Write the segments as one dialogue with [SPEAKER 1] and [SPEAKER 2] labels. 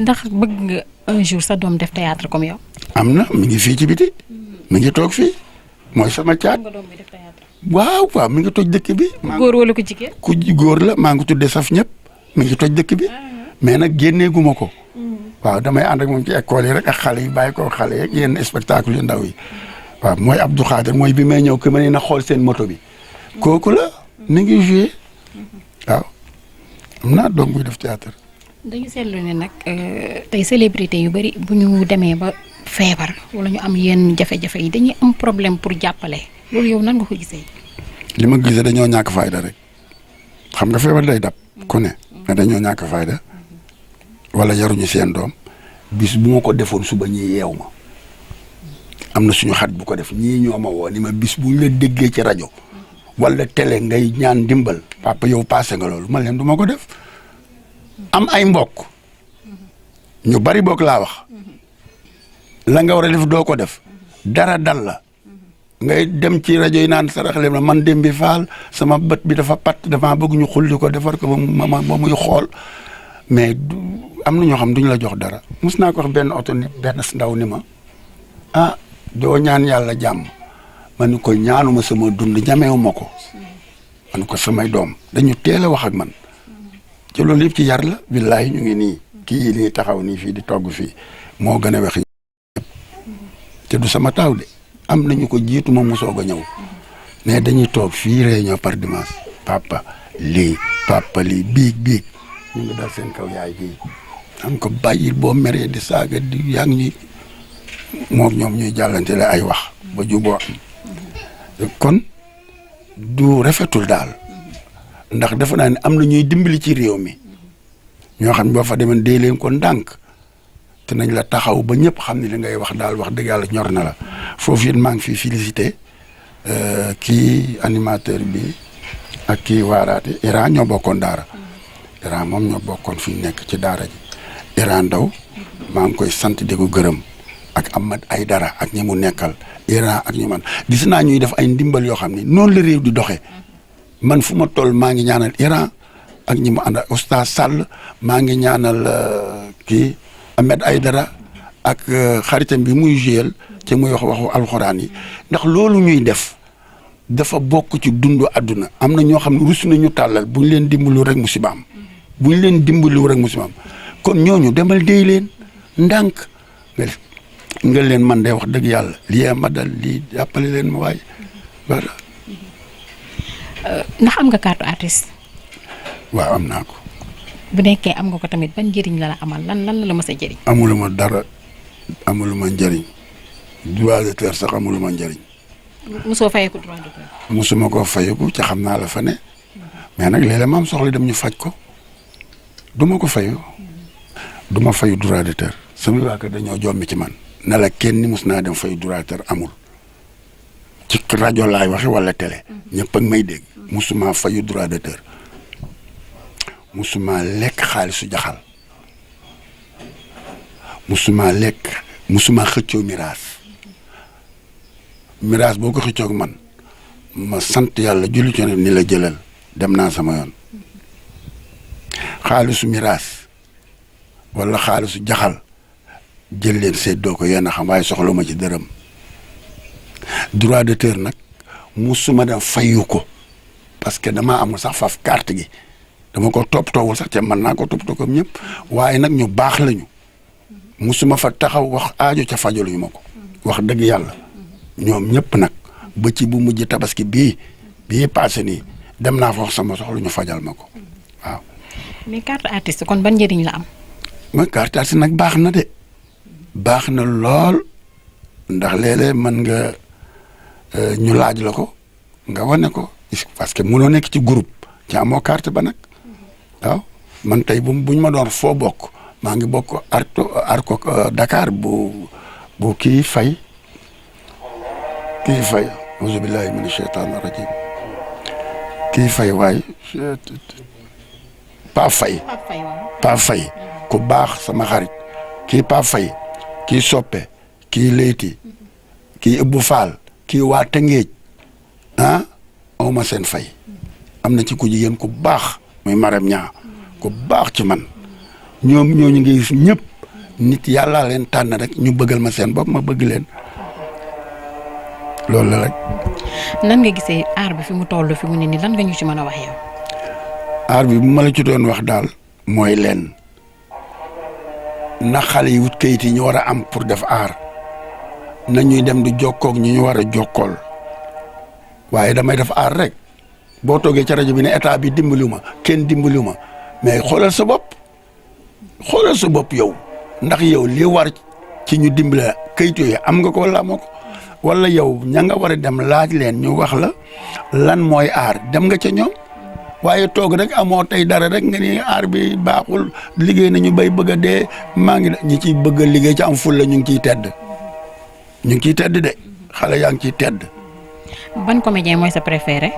[SPEAKER 1] ndax bëgg nga un jour sa doom def théâtre comme yow.
[SPEAKER 2] am na mi ngi fii ci biti mi ngi toog fii mooy sama caat.
[SPEAKER 1] nga doom bi def théâtre.
[SPEAKER 2] waaw mi ngi toj dëkk bi.
[SPEAKER 1] góor wala ko jigéen.
[SPEAKER 2] ku góor la maa ngi tuddee saf ñëpp mi ngi toj dëkk bi mais nag génneeguma ko. waaw damay ànd ak moom ci école yi rek ak xale yi bàyyi ko xale yeeg yenn spectacle yu ndaw yi waaw mooy Abdou Khader mooy bi may ñëw que ma ne na xool seen moto bi kooku la mi ngi joué waaw am naa doom buy def théâtre.
[SPEAKER 1] dañu seetlu ne nag tey célébrité yu bari bu ñu demee ba feebar wala ñu am yenn jafe-jafe yi dañuy am problème pour jàppale loolu yow nan nga ko gisee.
[SPEAKER 2] li ma gisee dañoo ñàkk fayda rek xam nga feebar day dab ku ne mais dañoo ñàkk fayda wala yaruñu seen doom bis bu ma ko defoon suba ñii yeew ma am na suñu xat bu ko def ñii ñoo ma woo ni ma bis bu ñu la déggee ci rajo wala télé ngay ñaan dimbal papa yow passé nga loolu man leen du ma ko def am ay mbokk ñu bari bokk laa wax la nga war a def doo ko def dara dal la ngay dem ci rajo yi naan sarax leen man dem bi faal sama bët bi dafa patt dafa bëgg ñu xulli ko defar ko ba muy xool mais am na ñoo xam duñ la jox dara mus naa ko wax benn oto ni benn ndaw ni ma ah doo ñaan yàlla jàmm ma ni ko ñaanuma sama dund ñamewuma ko ma ni ko samay doom dañu teel a wax ak man ci loolu yëpp ci yar la billaahi ñu ngi nii kii nii taxaw nii fii di togg fii moo gën a wex yëpp te du sama taaw de am nañu ko jiitu ma mu soog a ñëw mais dañuy toog fii réunion par dimanche papa lii biig ñu ngi dal seen kaw yaay bii am ko bàyyil boo meree di saaga di yaa ngi ñuy moom ñoom ñuy jàllante la ay wax ba juboo am kon du rafetul daal ndax defe naa ne am na ñuy dimbali ci réew mi ñoo xam ne boo fa demee dee leen ko ndànk te nañ la taxaw ba ñëpp xam ne li ngay wax daal wax dëgg yàlla ñor na la foofu it maa ngi fi félicité kii animateur bi ak kii waaraate Iran ñoo bokkoon daara Iran moom ñoo bokkoon fi nekk ci daara ji Iran Ndaw maa ngi koy sant di ko gërëm ak Ahmad Aydara ak ñi mu nekkal Iran ak ñu man gis naa ñuy def ay ndimbal yoo xam ne noonu la réew di doxee man fu ma toll maa ngi ñaanal Iran ak ñi mu ànd ak Oustaz Sall maa ngi ñaanal kii Ahmed Aydara ak xaritam bi muy juyel ci muy wax waxu alxuraan yi ndax loolu ñuy def dafa bokk ci dundu àdduna am na ñoo xam ne rus nañu tàllal bu ñu leen dimbalu rek musiba am bu ñu leen dimbalu rek musiba am kon ñooñu demal déy leen ndànk nga leen man de wax dëgg yàlla lii ma dal lii jàppale leen ma waaye voilà.
[SPEAKER 1] ndax am nga carte artiste.
[SPEAKER 2] waaw am naa ko.
[SPEAKER 1] bu nekkee am nga ko tamit ban njëriñ la amal lan la mës a jëriñ.
[SPEAKER 2] amuluma dara amuluma njëriñ droit d'auteur sax amuluma njëriñ.
[SPEAKER 1] mosoo fayeeku droit d'auteur.
[SPEAKER 2] mosuma koo fayeeku ca xam naa la fa ne mais nag léeg-léeg ma am soxla dem ñu faj ko du ma ko fayu du ma fayu droit d'auteur sama waa kër dañoo jommi ci man ne la kenn ni mos naa dem fayu droit d'auteur amul ci rajo laay waxe wala télé ñëpp ak may dégg mosuma fayu droit d'auteur musuma lekk xaalisu jaxal musuma xëccoo miraas boo ko xëccoog man ma sant yàlla julli ci ni la jëlal dem naa sama yoon xaalisu miraas wala xaalisu jaxal jël leen seddoo ko yéen a xam waaye soxla ma ci dërëm droit d'auteur nag musuma dem fayu ko parce que damaa amul sax faf carte gi dama ko toppatoowul sax te mën naa ko toppatoo comme ñëpp waaye nag ñu baax lañu musuma fa taxaw wax aajo ca fajaluñu ma ko wax dëgg yàlla ñoom ñëpp nag ba ci bu mujj tabaski bii passé nii dem naa fa wax sama soxla ñu fajal ma ko waaw.
[SPEAKER 1] mais carte artiste kon ban njëriñ la am.
[SPEAKER 2] ma carte artiste nag baax na de baax na lool ndax léeg-léeg mën nga ñu laaj la ko nga wane ko parce que mënoo nekk ci groupe ci amoo carte ba nag. waaw man tey buñ ma doon foo bokk maa ngi bokk arko Dakar bu kii fay auzu billahi mina sheytaani rajim kii fay waay pa fay ku baax sama xarit kii pa fay kii soppe kii leyti kii Ibbu Faal kii waa Tëngéej awma seen fay am na ci ku jigéen ku baax muy Marème Ñaa ku baax ci man ñoom ñooñu ngi gis ñëpp nit yàllaa leen tànn rek ñu bëggal ma seen bopp ma bëgg leen loolu la rek.
[SPEAKER 1] nan nga gisee aar bi fi mu toll fi mu ne nii lan nga ñu ci mën a wax yow.
[SPEAKER 2] aar bi bu ma la ci doon wax daal mooy leen na xale yi wut kayit yi ñu war a am pour def aar na ñuy dem di jokkoog ñu war a jokkool waaye damay def aar rek boo toogee ca rajo bi ne état bi dimbali ma kenn dimbali ma mais xoolal sa bopp yow ndax yow li war ci ñu dimbale kayit yooyu am nga ko wala amoo ko wala yow ña nga war a dem laaj leen ñu wax la lan mooy aar dem nga ca ñoom waaye toog rek amoo tey dara rek nga ni aar bi baaxul liggéey nañu bay bëgg a dee maa ngi ñi ciy bëgg a liggéey ci am ful la ñu ngi ciy tedd de xale yaa ngi ciy tedd.
[SPEAKER 1] ban comédien mooy sa préféré.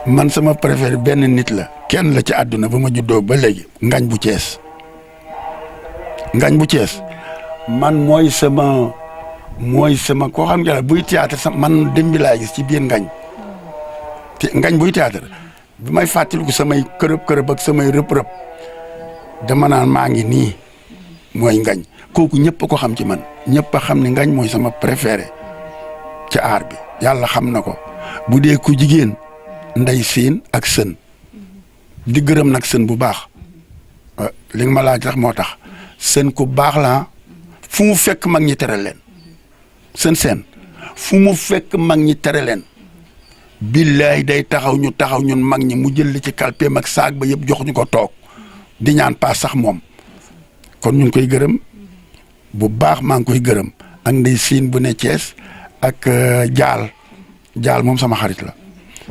[SPEAKER 2] man sama préféré benn nit la kenn la ci àdduna ba ma juddoo ba léegi ngañ bu Cees man mooy sama koo xam nga buy théâtre sax man dem bi laa gis ci biir ngañ buy théâtre bi may fàttaliku samay kërëb ak samay rëp dama naan maa ngi nii mooy ngañ kooku ñëpp ko xam ci man ñëpp a xam ne ngañ mooy sama préféré ci aar bi yàlla xam na ko bu dee ku jigéen nday siin ak sën di gërëm nag sën bu baax li nga ma laaj tax moo tax sën ku baax la fu mu fekk mag ñi tere leen seen fu mu fekk mag ñi tere leen billaay day taxaw ñun mag ñi mu jël li ci kalpeem ak saag ba yëpp jox ñu ko toog di ñaan paas sax moom kon ñu ngi koy gërëm bu baax maa ngi koy gërëm ak ndey siin bu ne Thiès ak jaal moom sama xarit la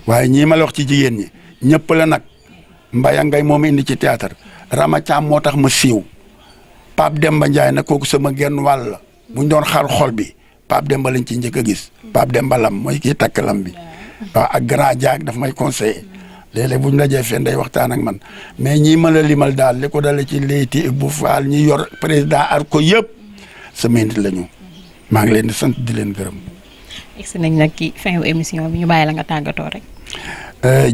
[SPEAKER 2] waaye ñii ma la wax ci jigéen ñi ñëpp la nag Mbaya Ngay moom indi ci théâtre Rama Thiam moo tax ma siiw Pape Demba Ndiaye nag kooku sama genn wàll la buñ doon xar xol bi Pape Demba lañ ci njëkk a gis Pape Demba lam mooy kii takk lam bi waaw ak grand Diak daf may conseiller léeg-léeg buñ dajee fenn day waxtaan ak man mais ñii ma la limal daal li ko dale ci Leyti bu Faal ñi yor président ar ko yëpp sama nit la ñu maa ngi leen di sant di leen gërëm.
[SPEAKER 1] egsi nañ nag ci fin wu émission bi ñu bàyyi la nga tàggatoo rek.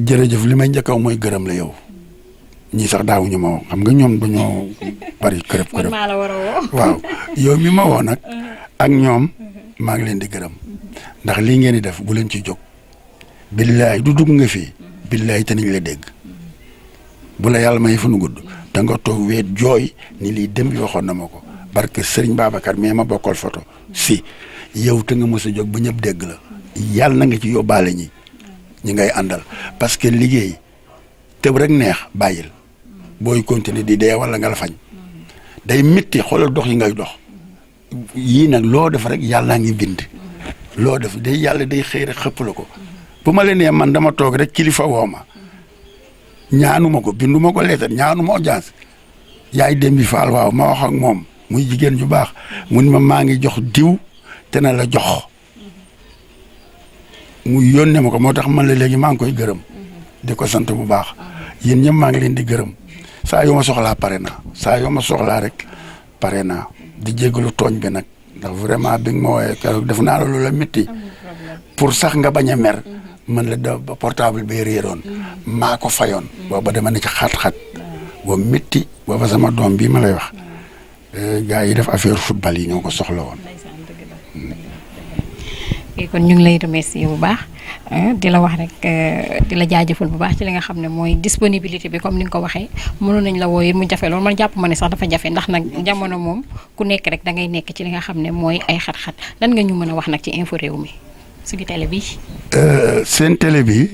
[SPEAKER 2] jërëjëf li may njëkkaw mooy gërëm la yow ñii sax daawuñu ma woo xam nga ñoom dañoo bari kërëb
[SPEAKER 1] man maa la war a woo.
[SPEAKER 2] waaw yow mi ma woo nag ak ñoom maa ngi leen di gërëm ndax lii ngeen di def bu leen ci jóg billaay du dugg nga fii billaay te nañ la dégg bu la yàlla may fa nu gudd da nga toog weet jooy ni lii dem bi waxoon na ma ko barke Serigne Babacar mais ma bokkal photo si yow te nga mos a jóg ba ñëpp dégg la yàlla na nga ci yóbbaale ñi ngay àndal parce que liggéey tëb rek neex bàyyil booy continuer di dee wala nga la fañ day métti xoolal dox yi ngay dox yii nag loo def rek yàllaa ngi bind loo def day yàlla day xëy rek xëpp la ko bu ma leen nee man dama toog rek kilifa woo ma ñaanuma ko binduma ko leetar ñaanuma audience yaay dem bi faal waaw ma wax ak moom muy jigéen ju baax mu ni ma maa ngi jox diw te na la jox mu yónnee ma ko moo tax man la léegi maa ngi koy gërëm di ko sant bu baax yéen ñëpp maa ngi leen di gërëm saa yoo ma soxlaa pare naa saa yoo ma soxlaa rek pare naa di jégalu tooñ bi nag ndax vraiment bi nga ma woowee keroog def naa la lu la métti pour sax nga bañ a mer man la da portable bi réeroon maa ko fayoon booba dama ne ci xat-xat boo métti booba sama doom bii ma lay wax gars yi def affaire football yi ñoo ko soxla woon.
[SPEAKER 1] kon ñu ngi lay remercier bu baax di la wax rek di la jaajëfal bu baax ci li nga xam ne mooy disponibilité bi comme ni nga ko waxee mënoon nañ la wooyee mu jafe loolu man jàpp ma ne sax dafa jafe ndax nag jamono moom ku nekk rek da ngay nekk ci li nga xam ne mooy ay xat-xat lan nga ñu mën a wax nag ci info réew mi suñu télé bi.
[SPEAKER 2] seen télé bi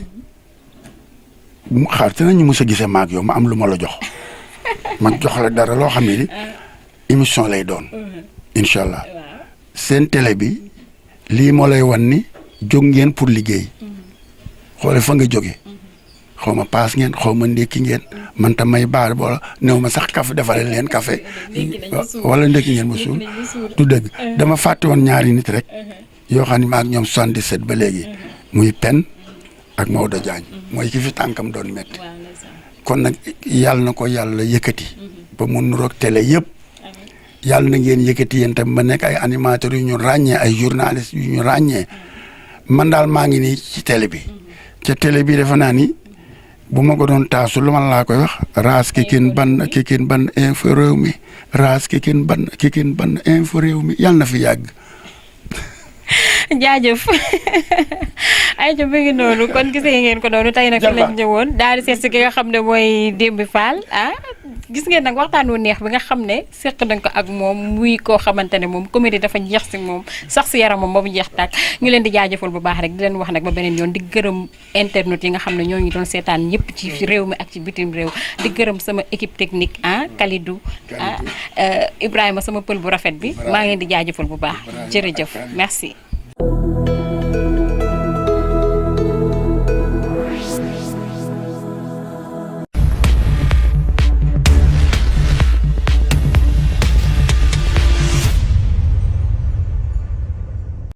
[SPEAKER 2] xaar te nañu mos a gisee maag yow ma am lu ma la jox ma jox la dara loo xam ne ni émission lay doon incha allah seen télé bi. lii moo lay wan ni jóg ngeen pour liggéey xoole fa nga jóge xaw ma paas ngeen xaw ma ndékki ngeen man tam may baar boola néew ma sax café defale leen café wala ndékki ngeen ba suul du dëgg dama fàtte woon ñaari nit rek yoo xam ne ma ak ñoom 77 ba léegi muy Pen ak Maodo Diagne mooy ki fi tànkam doon metti kon nag yàlla na ko yàlla yëkkati ba mu nuroog télé yëpp yàlla na ngeen yëkkati yéen tam ba nekk ay animateurs yu ñu ràññee ay journalistes yu ñu ràññee man daal maa ngi nii ci télé bi ca télé bi defe naa ni bu ma ko doon taasu lu man laa koy wax raas kikin ban info réew mi raas kikin ban info réew mi yàlla na fi yàgg.
[SPEAKER 1] jaajëf ay ca mi ngi noonu kon gisee ngeen ko noonu tey nag fi lañ ñëwoon daal di seet si ki nga xam ne mooy Demby Fall gis ngeen nag waxtaan wu neex bi nga xam ne seq nañ ko ak moom muy koo xamante ne moom comédie dafa jeex si moom sax si yaramam ba mu jeex tàkk ñu leen di jaajëfal bu baax rek di leen wax nag ba beneen yoon di gërëm internet yi nga xam ne ñoo ngi doon seetaan ñëpp ci réew mi ak ci bitim réew di gërëm sama équipe technique Kalidou Ibrahima sama pël bu rafet bi maa ngi leen di jaajëfal bu baax jërëjëf merci